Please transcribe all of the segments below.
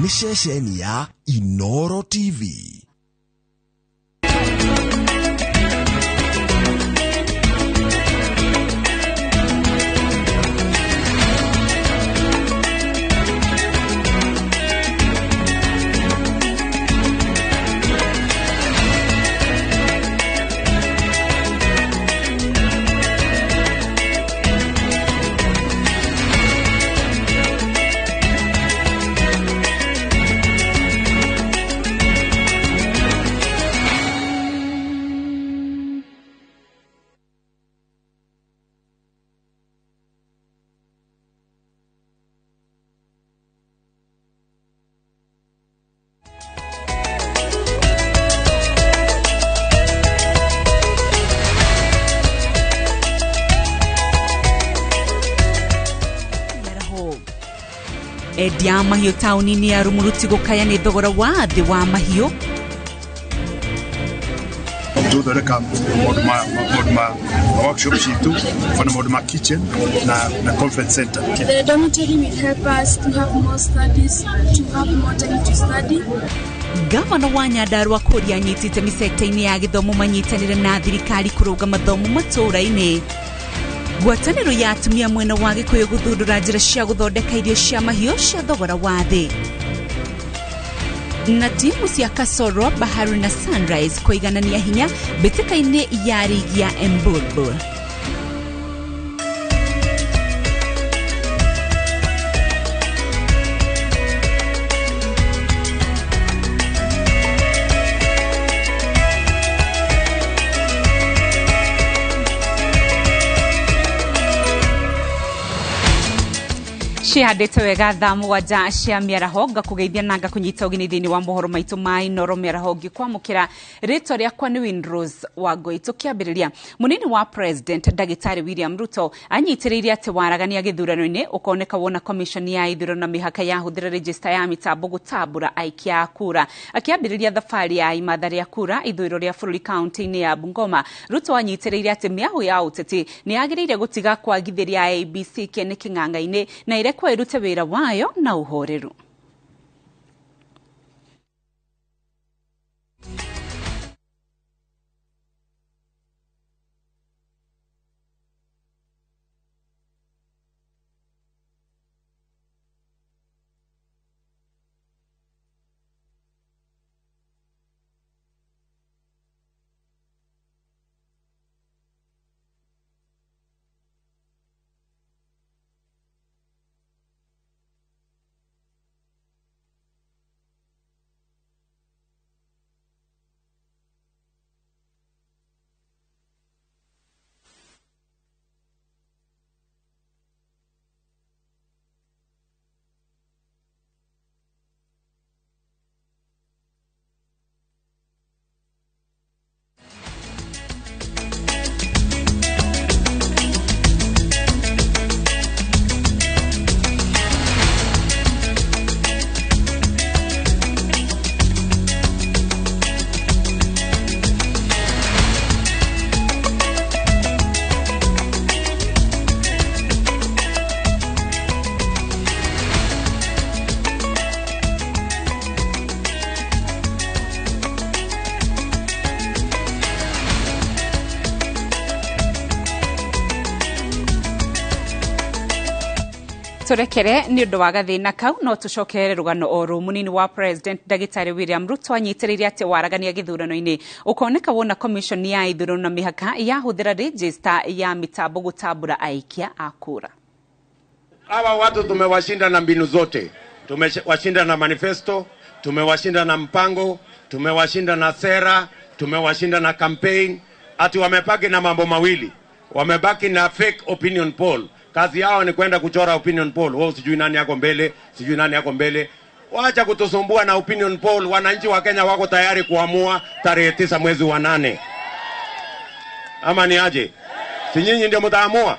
Nĩ ceceni ya Inoro TV. Endia mahiũ taũni-inĩ ya Rumuruti gũkaya nĩ thogora wa thĩ wa mahiũ. Tũthondeka maũndũ ma workshop citũ, kana maũndũ ma kitchen na conference center. The dormitory will help us to have more studies, to have more time to study. Gavana wa Nyandarua kũria anyitĩte mĩsekta-inĩ ya gĩthomo manyitanĩre na thirikari kũrũnga mathomo matũũra-inĩ. Ngwatanĩro ya atumia mwena wa Gĩkũyũ gũthundũra njĩra cia gũthondeka irio cia mahiũ cia thogora wa thĩ. Na timu cia Kasoro, Bahari na Sunrise kũiganania hinya mbĩtĩka-inĩ ya rigi ya Embulbul. Cihandĩte wega thaa mũgwanja cia mĩaraho, ngakũgeithia na ngakũnyita ũgeni thĩinĩ wa mohoro maitũ ma Inoro mĩaraho ngĩkwamũkĩra. Rĩtwa rĩakwa nĩ Winrose Wangũi. Tũkĩambĩrĩria, mũnini wa President Ndagĩtarĩ William Ruto anyitĩrĩire atĩ waragania gĩthurano-inĩ ũkoneka wona commission ya ithurano na mĩhaka yahũthĩra register ya mĩtambo gũtambũra aikia a kura. Akĩambĩrĩria thabarĩ ya imatha rĩa kura ithũĩro rĩa bũrũri kaunti-inĩ ya Bungoma, Ruto anyitĩrĩire atĩ mĩahũ ya ũteti nĩ yagĩrĩire gũtiga kwagithĩria IEBC kĩene kĩng'ang'a-inĩ na ĩrekwo ĩrute wĩra wayo na ũhoreru. Tũrekere nĩ ũndũ wa gathĩna kau, no tũcokere rũgano o rũu. Mũnini wa President Ndagĩtarĩ William Ruto anyitĩrĩire atĩ waragania gĩthurano-inĩ ũkoneka wona commission ya ithurano na mĩhaka yahũthĩra register ya mĩtambo gũtambũra aikia a kura. Hawa watu tumewashinda na mbinu zote. Tumewashinda na manifesto, tumewashinda na mpango, tumewashinda na sera, tumewashinda na campaign. Ati wamebaki na mambo mawili. Wamebaki na fake opinion poll. Kazi yao ni kwenda kuchora opinion poll. Wao sijui nani yako mbele, sijui nani yako mbele. Waacha kutusumbua na opinion poll. Wananchi wa Kenya wako tayari kuamua tarehe 9 mwezi wa 8. Ama ni aje? Si nyinyi ndio mtaamua?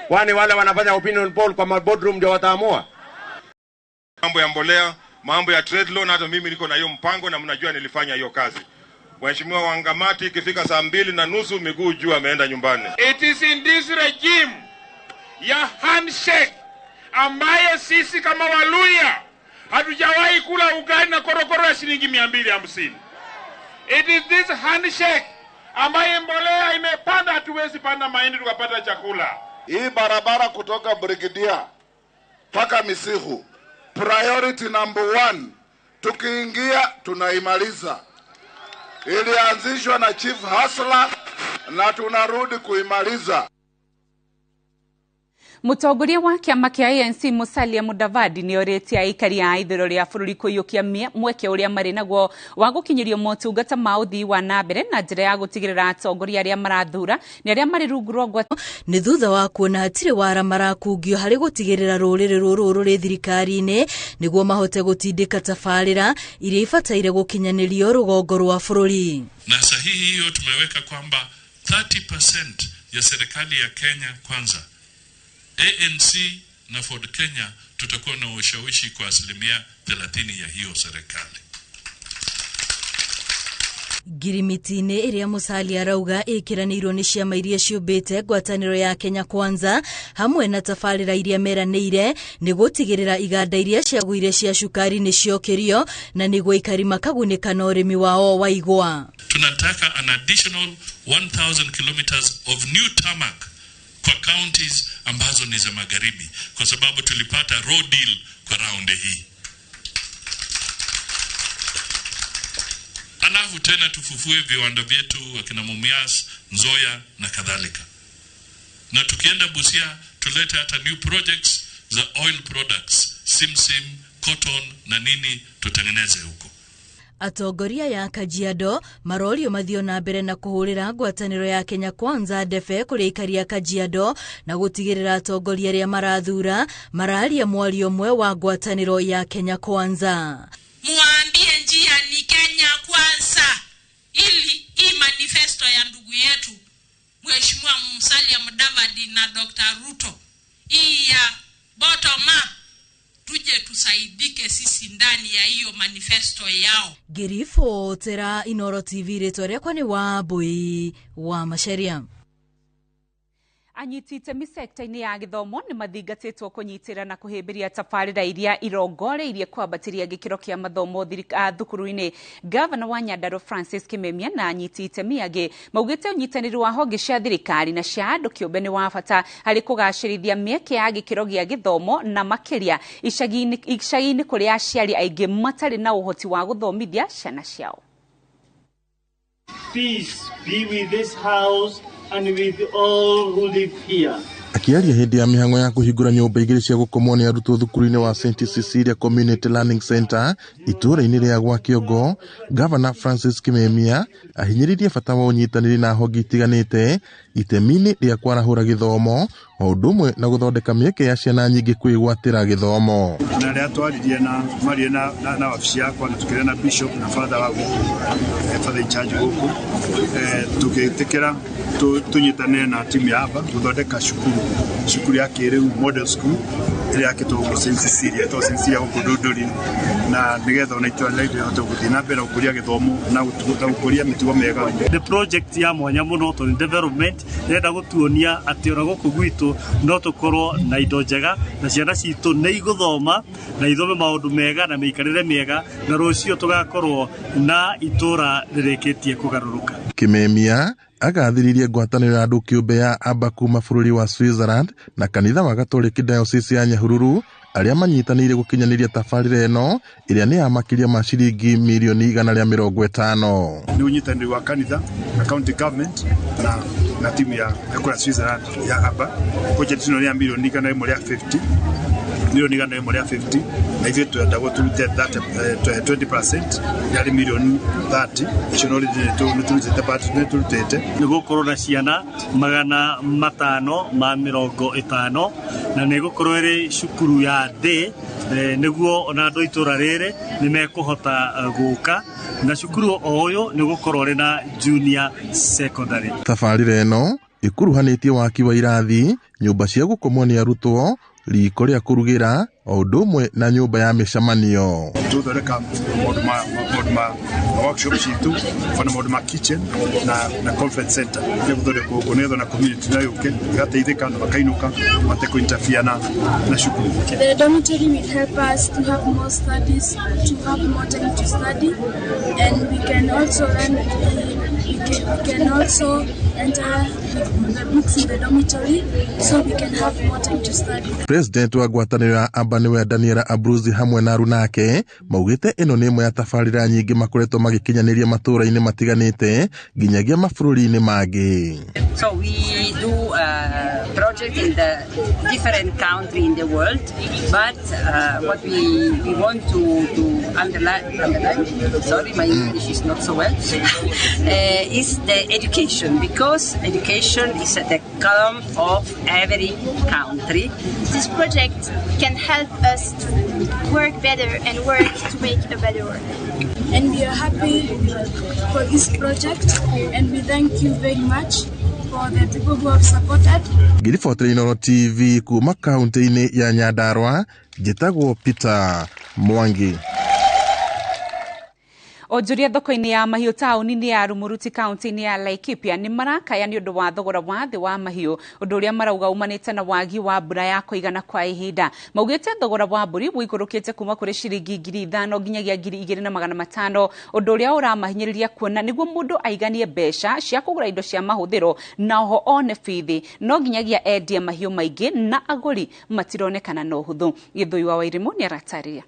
Kwani wale wanafanya opinion poll kwa boardroom ndio wataamua? Mambo ya mbolea, mambo ya trade loan, hata mimi niko na hiyo mpango na mnajua nilifanya hiyo kazi. Mheshimiwa Wangamati ikifika saa 2:30 miguu juu ameenda nyumbani. It is in this regime ya handshake ambaye sisi kama Waluya Hatujawahi kula ugali na korokoro ya shilingi 250. It is this handshake ambaye mbolea imepanda, hatuwezi panda mahindi tukapata chakula. Hii barabara kutoka Brigidia mpaka Misihu, priority number 1, tukiingia tunaimaliza. Ilianzishwa na Chief Hasla na tunarudi kuimaliza. Mutongoria wa kiama kia ANC Musalia Mudavadi ni oritie aikari a ithuriro ria bururi kuiyukia mweke uria mari naguo wa gukinyirio motungata ma uthii wa na mbere na njira ya gutigirira atongoria aria marathura ni aria mari rungu rwa ngwatano. Ni thutha wa kuona hatire wara marakungio hari gutigirira ruriri ruru ruri thirikari-ini niguo mahote gutindika tabarira iria ibataire gukinyanirio rugongo rwa bururi. Na sahihi hiyo tumeweka kwamba 30% ya serikali ya Kenya Kwanza, ANC na Ford Kenya tutakuwa na ushawishi kwa 30% ya hiyo serikali. Ngirimiti-inĩ ĩrĩa Musalia arauga ĩkĩranĩirwo nĩ ciama iria ciũmbĩte ngwatanĩro ya Kenya Kwanza hamwe na tabarĩra iria meranĩire nĩ gũtigĩrĩra iganda iria ciagũire cia cukari nĩ ciokĩrio na nĩguo aikari makagunĩka na ũrĩmi wao wa igwa. Tunataka an additional 1000 kilometers of new tarmac kwa counties ambazo ni za magharibi, kwa sababu tulipata road deal kwa raundi hii. Alafu tena tufufue viwanda vyetu akina Mumias, Nzoia na kadhalika. Na tukienda Busia tulete hata new projects za oil products, simsim, cotton na nini tutengeneze huko. Atongoria ya Kajiado marorio mathio na mbere na kuhurira ngwataniro ya Kenya Kwanza ndebe kuri aikari a Kajiado na gutigirira atongoria aria marathura mararia mwario mwe wa ngwataniro ya Kenya Kwanza. Muambie njia ni Kenya Kwanza, ili hii manifesto ya ndugu yetu Mheshimiwa Musalia Mudavadi na Dr. Ruto, hii ya bottom up, tuje tusaidike sisi ndani ya hiyo manifesto yao. Ngiribotera Inoro TV, ritwa riakwa ni Wambui wa Macharia. Anyiti itemi sekta-inĩ ya gĩthomo nĩ mathingatĩtwo kũnyitĩra na kũhĩmbĩria tabarĩra iria irongoreirie kwambatĩria gĩkĩro kĩa mathomo thukuru-inĩ. Gavana wa Nyandarua Francis Kimemia na anyiti itemi angĩ maugĩte ũnyitanĩri wa honge cia thirikari na cia andũ kĩũmbe nĩ wa bata harĩ kũgacĩrithia mĩeke ya gĩkĩro gĩa gĩthomo na makĩria icagi-inĩ kũrĩa aciari aingĩ matarĩ na ũhoti wa gũthomithia ciana ciao. Peace be with this house and with all who live here. Akiaria hĩndĩ ya mĩhang'o ya kũhingũra nyũmba igĩrĩ cia gũkomwo nĩ arutwo thukuru-inĩ wa St Cecilia Community Learning Center itũũra-inĩ rĩa gwa Kĩongo, Gavana Francis Kimemia ahinyĩrĩirie bata wa ũnyitanĩri na honge itiganĩte itemi-inĩ rĩa kwarahũra gĩthomo o ũndũ ũmwe na gũthondeka mĩeke ya ciana nyingĩ kwĩgwatĩra gĩthomo. Na rĩrĩa twaririe na marie na wabici yakwa na tũkĩaria na bishop na father wa gũkũ, father in charge gũkũ, tũgĩtĩkĩra tũnyitanĩre na timu ya aba gũthondeka cukuru ya kĩrĩu model school ĩrĩa yakĩtwo gũkũ St Cecilia, ĩtagwo St Cecilia gũkũ Ndũndũri, na nĩgetha ona itũra rĩrĩa rĩhote gũthiĩ na mbere na gũkũria gĩthomo na gũkũria mĩtugo mĩega. The project ya mwanya mũno tondũ nĩ development ĩrenda gũtuonia atĩ ona gũkũ gwitũ no tũkorwo na indo njega na ciana citũ nĩ igũthoma na ithome maũndũ mega na mĩikarĩre mĩega, na rũciũ tũgakorwo na itũra rĩrĩkĩtie kũgarũrũka. Kimemia agathĩrĩirie ngwatanĩro ya andũ kĩũmbe ya ABBA kuma bũrũri wa Switzerland na kanitha wa Gatoreki Diocese ya Nyahururu arĩa manyitanĩire gũkinyanĩria tabarĩra ĩno ĩrĩa nĩ ya makĩria ma ciringi mirioni 150. Nĩ ũnyitanĩri wa kanitha na county government na timu ya kũrĩa Switzerland ya ABBA. Project ĩno nĩ ya mirioni 150, milioni 150, na ithuĩ twendagwo tũrute 20%, yarĩ milioni 30, icio no nĩ tũrutĩte. Nĩ gũkorwo na ciana 550 na nĩ gũkorwo ĩrĩ cukuru ya thĩ, nĩguo ona andũ a itũra rĩrĩ nĩ mekũhota gũka, na cukuru o ũyũ nĩ gũkorwo ũrĩ na junior secondary. Tabarĩra ĩno ĩkuruhanĩtie waki wa irathi, nyũmba cia gũkomwo nĩ arutwo, riko rĩa kũrugĩra, O ũndũ ũmwe na nyũmba ya mĩcemanio. Tũthondeka maũndũ ma workshop citũ ona maũndũ ma kitchen na conference center nĩ gũthondekwo gũkũ nĩgetha na community nayo yũke ĩgateithĩka na makainũka matekũ-interfere na cukuru. The dormitory will help us to have more studies, to have more time to study, and we can also learn, we can also enter the books in the dormitory so we can have more time to study. President wa ngwatanĩro ya Amba nĩwe Daniela Abruzzi hamwe na arunake maugĩte ĩno nĩ ĩmwe ya tabarĩra nyingĩ makoretwo magĩkinyanĩria matũũra-inĩ matiganĩte nginyagia mabũrũri-inĩ mangĩ. So we do a project in the different country in the world, but what we want to underline, sorry, my English is not so well, is the education, because education is at the column of every country. This project can help us to work better and work to make a better world. And we are happy for this project, and we thank you very much for the people who have supported. Ngĩribotera Inooro TV kuma kaunti-inĩ ya Nyandarua, njĩtagwo Peter Mwangi. Onjoria thoko-inĩ ya mahiũ taũni-inĩ ya Rumuruti kaunti-inĩ ya Laikipia nĩ marakaya nĩ ũndũ wa thogora wa thĩ wa mahiũ, ũndũ ũrĩa marauga umanĩte na wagi wa mbura ya kũigana kwa ihinda. Maugĩte thogora wa mbũri ũikũrũkĩte kuma kũrĩ ciringi 5,000 nginyagia 2,500, ũndũ ũrĩa ũramahinyĩrĩria kuona nĩguo mũndũ aiganie mbeca cia kũgũra indo cia mahũthĩro na oho one bithi no nginyagia endie mahiũ maingĩ na agũri matironekana na ũhũthũ. Gĩthũi wa Wairimu nĩ aratarĩria.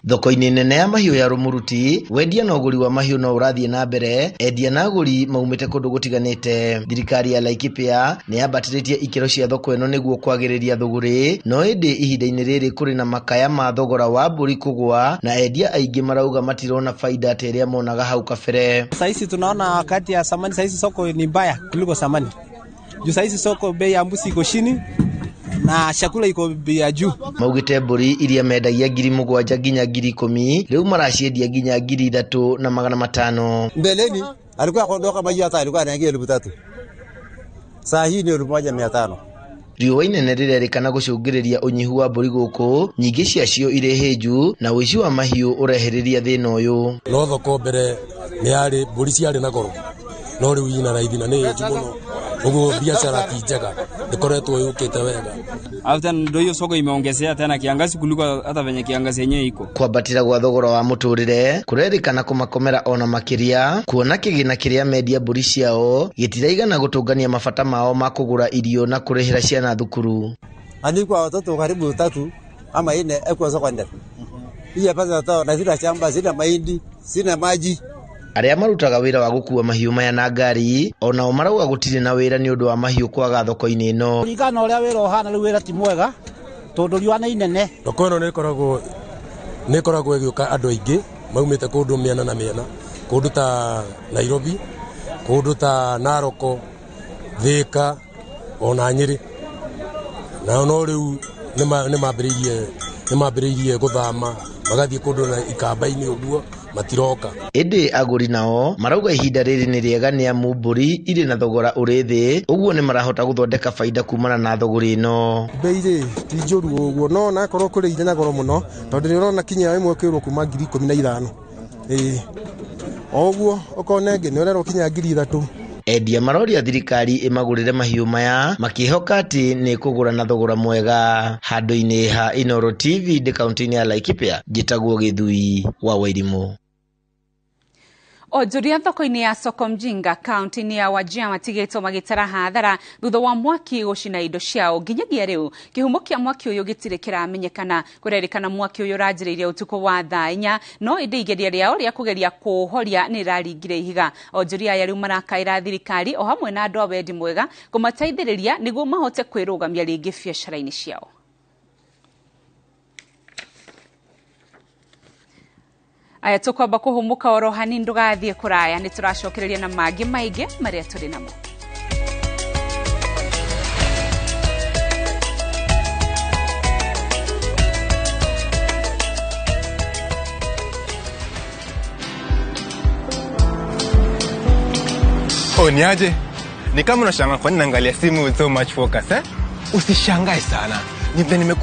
Thoko-inĩ nene ya mahiũ ya Rumuruti, wendia na ũgũri wa mahiũ no ũrathiĩ na mbere, endia na agũri maumĩte kũndũ gũtiganĩte. Thirikari ya Laikipia nĩ yambatĩrĩtie ikĩro cia thoko ĩno nĩguo kwagĩrĩria thũgũrĩ, no ĩndĩ ihinda-inĩ rĩrĩ kũrĩ na makaya ma thogora wa mbũri kũgũa na endia aingĩ marauga matirona faida ta ĩrĩa monaga hau kabere. Saisi tunaona kati ya samani, saisi soko ni mbaya kuliko samani. Juu saisi soko bei ya mbuzi iko chini na chakula iko bei ya juu. Maugĩte mbũri iria mendagia 7,000 nginya 10,000 rĩu maraciendia nginya 3,500. Mbeleni alikuwa akondoka maji hata alikuwa anaingia 3,000. Saa hii ni 1,500. Riũa inene rĩrerĩkana gũcũngĩrĩria ũnyihu wa mbũri gũkũ, nyingĩ ciacio irĩ hĩnju na ũici wa mahiũ ũrehereria thĩna ũyũ. No thoko mbere nĩ yarĩ mbũri ciarĩ na goro, no rĩu ina raithi na nĩ hĩnju mũno, ũguo biacara ti njega, ndĩkoretwo yũkĩte wega. Hata ndio hiyo soko imeongezea tena kiangazi kuliko hata venye kiangazi yenyewe iko. Kwambatĩra gwa thogora wa mũtũrĩre kũrerĩkana kũmakomera ona makĩria, kuona kĩgĩna kĩrĩa mendia mbũri ciao gĩtiraigana gũtũngania mabata mao ma kũgũra irio na kũrĩhĩra ciana thukuru. Alikuwa watoto karibu 3 ama 4 kwa secondary. Iya pesa tao na sina shamba, sina mahindi, sina maji. Arĩa marutaga wĩra wa gũkua mahiũ maya na ngari onao marauga gũtirĩ na wĩra nĩ ũndũ wa mahiũ kwaga thoko-inĩ ĩno. Kũringana na ũrĩa wĩra ũhana rĩu wĩra ti mwega tondũ riũa nĩ inene. Thoko ĩno nĩ ĩkoragwo ĩgĩũka andũ aingĩ maumĩte kũndũ mĩena na mĩena, kũndũ ta Nairobi, kũndũ ta Naroko, Thika ona Nyĩrĩ. Nao no rĩu nĩ mambĩrĩirie gũthama magathiĩ kũndũ na ikamba-inĩ ũguo matiroka. Ĩndĩ agũri nao marauga ihinda rĩrĩ nĩ rĩega nĩ amu mbũri irĩ na thogora ũrĩ thĩ, ũguo nĩ marahota gũthondeka baida kumana na thogora ĩno. Bei rĩ ti njũru ũguo, no onakorwo kũrĩ irĩ na goro mũno tondũ nĩ ũrona kinya ĩmwe ĩkĩrwo kuma 15,000. Ĩĩ o ũguo ũkona ĩngĩ nĩ ũrerwo kinya 3,000. Endia maroria thirikari ĩmagũrĩre mahiũ maya makĩhoka atĩ nĩ kũgũra na thogora mwega. Handũ-inĩ ha Inooro TV ndĩ kaunti-inĩ ya Laikipia, njĩtagwo Gĩthui wa Wairimu. Onjoria thoko-inĩ ya Soko Mjinga kaunti-inĩ ya Wajir matigĩtwo magĩtara hathara thutha wa mwaki gũcina indo ciao. Nginyagia rĩu kĩhumo kĩa mwaki ũyũ gĩtirĩ kĩramenyekana. Kũrerĩkana mwaki ũyũ ũranjĩrĩirie ũtukũ wa thaa 4, no ĩndĩ igeria rĩao rĩa kũgeria kũũhoria nĩ rĩraringire ihiga. Onjoria aya rĩu marakaĩra thirikari o hamwe na andũ a wendi mwega kũmateithĩrĩria nĩguo mahote kwĩrũgamia rĩngĩ biacara-inĩ ciao. Aya tukwamba kuhumuka oro hanini ndugathiĩ kũraya, nĩ tũracokereria na mangĩ maingĩ marĩa tũrĩ namo. Oh, niaje? Ni kama unashangaa kwa nini naangalia simu with so much focus, eh? Usishangae sana ni vile nimekuwa